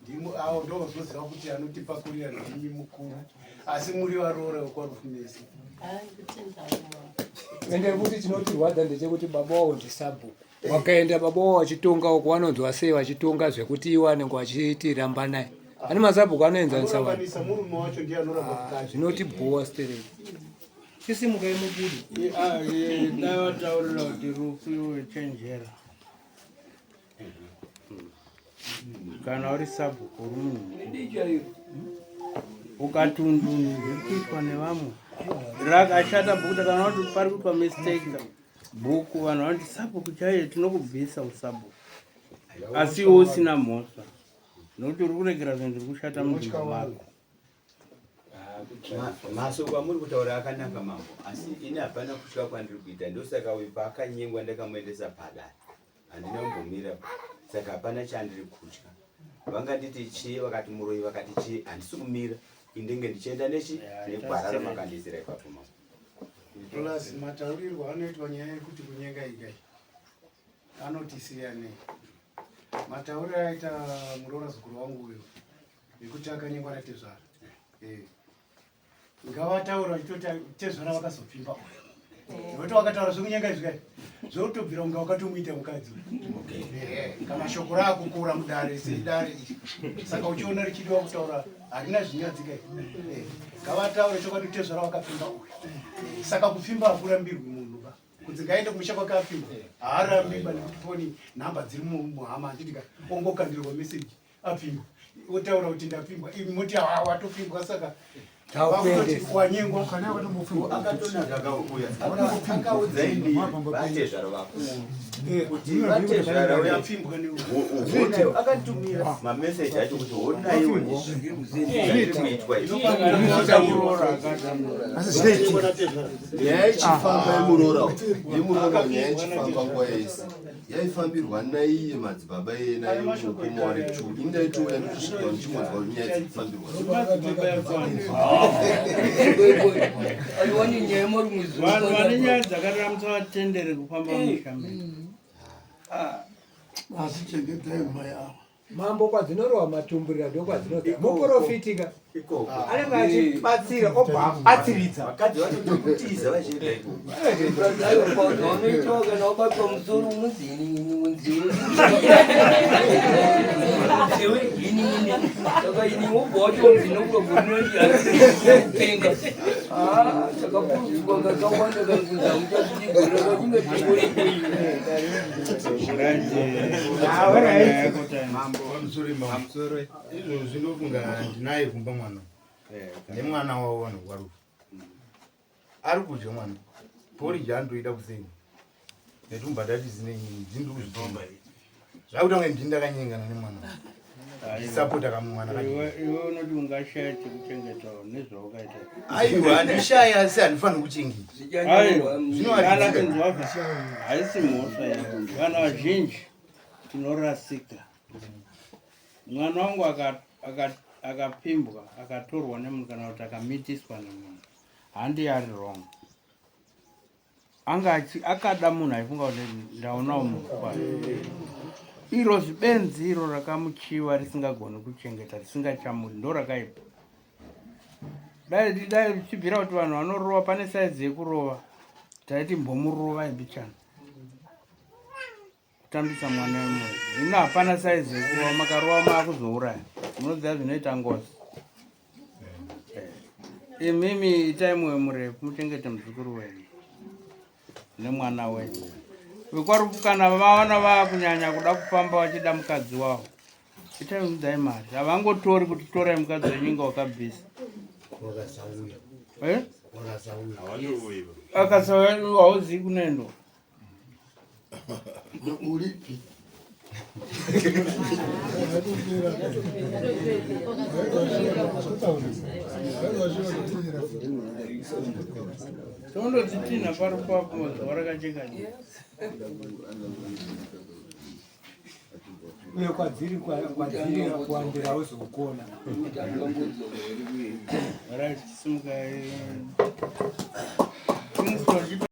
ndimo avo ndozoziva kuti anotipakurira ndimi mukuru asi muri varoora vekwarufumesi. Ende kuti chinotirwadza ndechekuti baba wavo ndisabhuku. Wakaenda baba wavo vachitonga uko vanonzwa sei vachitonga zvekuti iwo anenge vachiti ramba naye. Ane masabhuku anoenzanisa vanhu. Anorambanisa murume wacho ndiye anoramba mukadzi. Zvinotibhowa stereki. Chisimukai mubude. Dai vataurira kuti rufu iwe chenjera. Kana uri sabhuku uri munhu ukatundunhu zviri kuitwa nevamwe rakashata bhuku takaona kuti pari kuitwa mistake bhuku vanhu vanoti sabhuku chaiye tinokubvisa usabhuku asi iwe usina mhosva nokuti uri kuregera zvinhu zviri kushata munzvimbo mako. Masoko amuri kutaura akanaka mambo, asi ini hapana kutya kwandiri kuita. Ndosaka uyu paakanyengwa ndakamuendesa padare, handina kumbomira, saka hapana chandiri kutya. Vanganditi chii, vakati muroyi, vakati chii, handisi kumira. Indenge ndichienda nechi negwara ramakandiisira ipapo mambo. Plus mataurirwo anoitwa nyaya yekuti kunyenga ikai anoti siyanei. Matauriro aita muroora zukuru wangu uyu nekuti akanyengwa natezvara eh. Ngavataura vachitoti tezvara vakazopfimba uyu nekuti wakataura zvekunyenga izvi kai zvotobvira kunge wakatomuita mukadzi eh, kana shoko raakukura mudare seidare iri saka uchiona richidiwa kutaura harina zvinyadzi kai eh, ngavataure chokwadi tezvara wakapfimba uyu saka kupfimba hakurambirwi munhu ba kunzi ngaende kumusha kwake apfimba haarambi ba nekuti foni nhamba dziri muhama handiti ka ongokandirwa meseji apfimbwa otaura kuti ndapfimbwa imi moti ha watopfimbwa saka vakutoti wanyengwa akaudza ini vatezvaro vako kuti vatezvara uyapfimbwa newe akatumira mameseji acho kuti honaiwo zviri kuitwa izvi nyaya ichifamba yemuroora yemuroora nyaya ichifamba nguva yese yaifambirwa naiye madzibaba iye naiye mukoma wari two ini ndaitouya ndotosvika ndichimonzwa kuti nyaya dzikufambirwa Vanhu vane nyaya dzakadaro musavatendere kufamba mumisha menyu. Asi chengetai mai ava. Mambo kwadzinorohwa matumburira ndokwadzinodza muprofitika anenge achibatsira obva abatsiridza vakadzi vanotokutiza vachienda ikoko Unoitwa kana wabatwa musoro unonzi ini unziwe unziwe ini ini saka ini wobva wacho unzi nokupenga takapurudzwa kakawanda kankunza muchazvidigorera Izvozvi ndofunga ndinaye kumba mwana nemwana wavo vanhu kwarufu ari kudya mwana poriji andoida kuseni netumbatati dzindirikuzvitomba zvakuita kunge ndini ndakanyengana nemwana sapota kamwana iwe unoti ungashaya chekuchengeta nezvaukaita aiwa handishayi asi handifaniri kuchengeta haisi mhosva yako vanhu vazhinji tinorasika mwana wangu akapfimbwa akatorwa nemunhu kana kuti akamitiswa nemunhu handi ari wrong anga akada munhu aifunga kuti ndaonawo munhu kwayo iro zibenzi iro rakamuchiva risingagoni kuchengeta risingachamuri ndo rakaipa dai dai richibvira kuti vanhu vanorova pane saizi yekurova taiti mbomurova imbichana kutambisa mwana wemunhu ino hapana saizi yekurova makarova maakuzouraya munoziva zvinoita ngozi eh. imimi itai mwoyo murefu muchengete muzukuru wenyu nemwana wenyu vekwarufu kana vaona vakunyanya kuda kufamba vachida mukadzi wavo itai udzai mari havangotori kuti torai mukadzi wenyu inga wakabvisa eh? akasauya hauzivi kunoendwa Uripi? Tondodzitinha parupapo zuva rakacheka nyika. Uye kwadziri kwadziri kuwandira uzokona. Right, simuka.